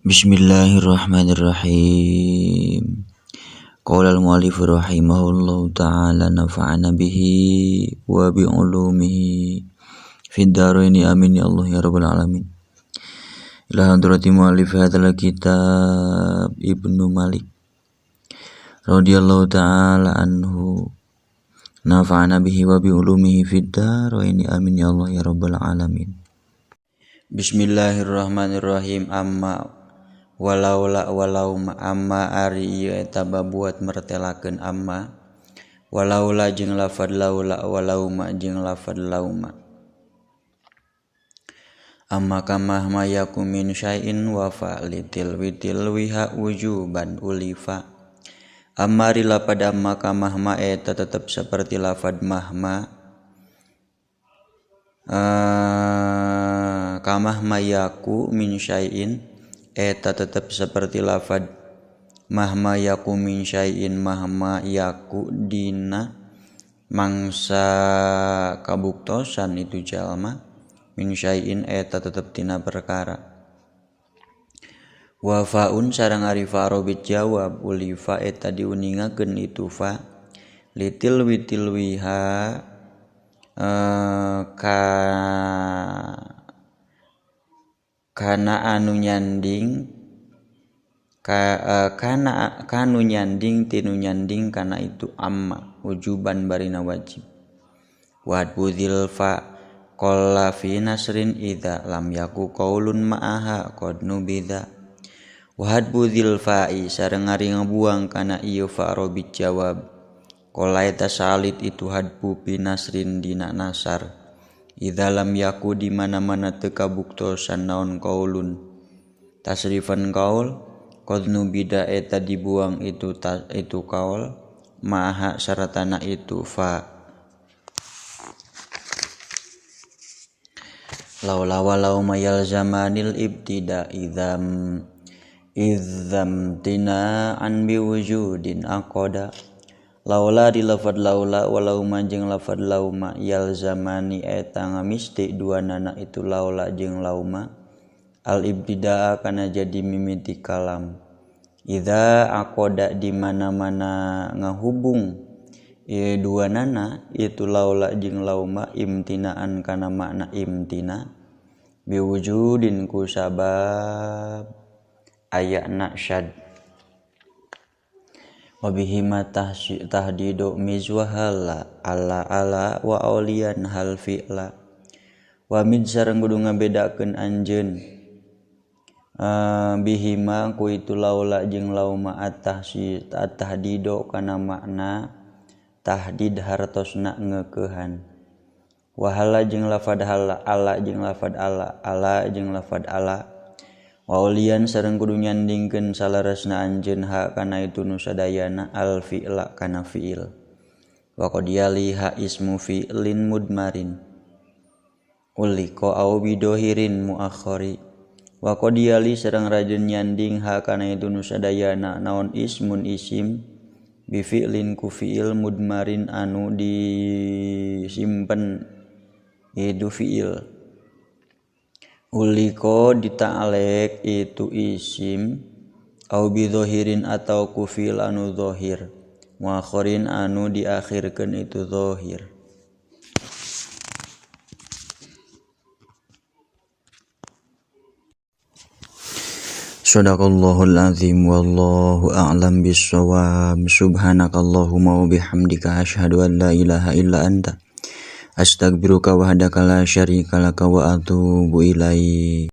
Bismillahirrahmanirrahim. Qala al-mu'allif rahimahullahu ta'ala nafa'ana bihi wa bi ulumihi fid dharaini amin ya Allah ya rabbal alamin. Ila hadrati mu'allif hadzal kitab Ibnu Malik radhiyallahu ta'ala anhu nafa'ana bihi wa bi ulumihi fid dharaini amin ya Allah ya rabbal alamin. Bismillahirrahmanirrahim. Amma walaula walau ma amma ari ieu eta babuat mertelakeun amma walaula jeung lafad laula walau ma jeung lafad lauma amma kamah ma yakum min syai'in wa fa litil witil wiha wujuban ulifa amma ri lapad amma kamah ma eta tetep seperti lafad mahma kamah mayaku min syai'in eta tetep seperti lafad mahma yaku min syai'in mahma yaku dina mangsa kabuktosan itu jalma min syai'in eta tetep tina perkara wa faun sareng ari fa robit jawab ulifa eta diuningakeun itu fa litil witil wiha ka kana anu nyanding ka kana kanu nyanding tinu nyanding kana itu amma wujuban barina wajib wa budhil fa qalla fi nasrin idza lam yaku qaulun ma'aha qad nubidha wa budhil fa'i sareng ari ngabuang kana ieu fa robit jawab qala eta salit itu hadbu fi nasrin dina nasar idza lam yaku di mana-mana teu kabuktosan naon qaulun tasrifan qaul qad nubida eta dibuang itu itu qaul maha saratana itu fa laula walau mayal zamanil ibtida idzam idzam tina an biwujudin aqada laula di lafad laula walau manjeng lafad lauma yal zamani eta ngamisti dua nana itu laula jeung lauma al ibtidaa kana jadi mimiti kalam idza aqada di mana-mana ngahubung ieu dua nana itu laula jeung lauma imtinaan kana makna imtina biwujudin ku sabab ayana syad wabihima tahdidu mizwahala ala ala wa aulian hal fi'la wa mid sareng kudu ngabedakeun anjeun bihima ku itu laula jeung lauma at-tahdidu kana makna tahdid hartosna ngeukehan wa hala jeung lafad hala ala jeung lafad ala ala jeung lafad ala waulian sareng kudu nyandingkeun salaresna anjeun ha kana itu nu sadayana al fi'la kana fi'il wa qad yali ha ismu fi'lin mudmarin uliko au bidohirin muakhari wa qad yali sareng rajin nyanding ha kana itu nu sadayana naon ismun isim bi fi'lin ku fi'il mudmarin anu disimpen itu fi'il uliko dita'alek itu isim au bidhohirin atau ku fi'il anu zahir muakhirin anu diakhirkeun itu zahir. Shadaqallahul azim wallahu a'lam bissawab. Subhanakallahumma wa bihamdika asyhadu an la ilaha illa anta astaghfiruka wahdaka la syarika laka wa atubu ilaik.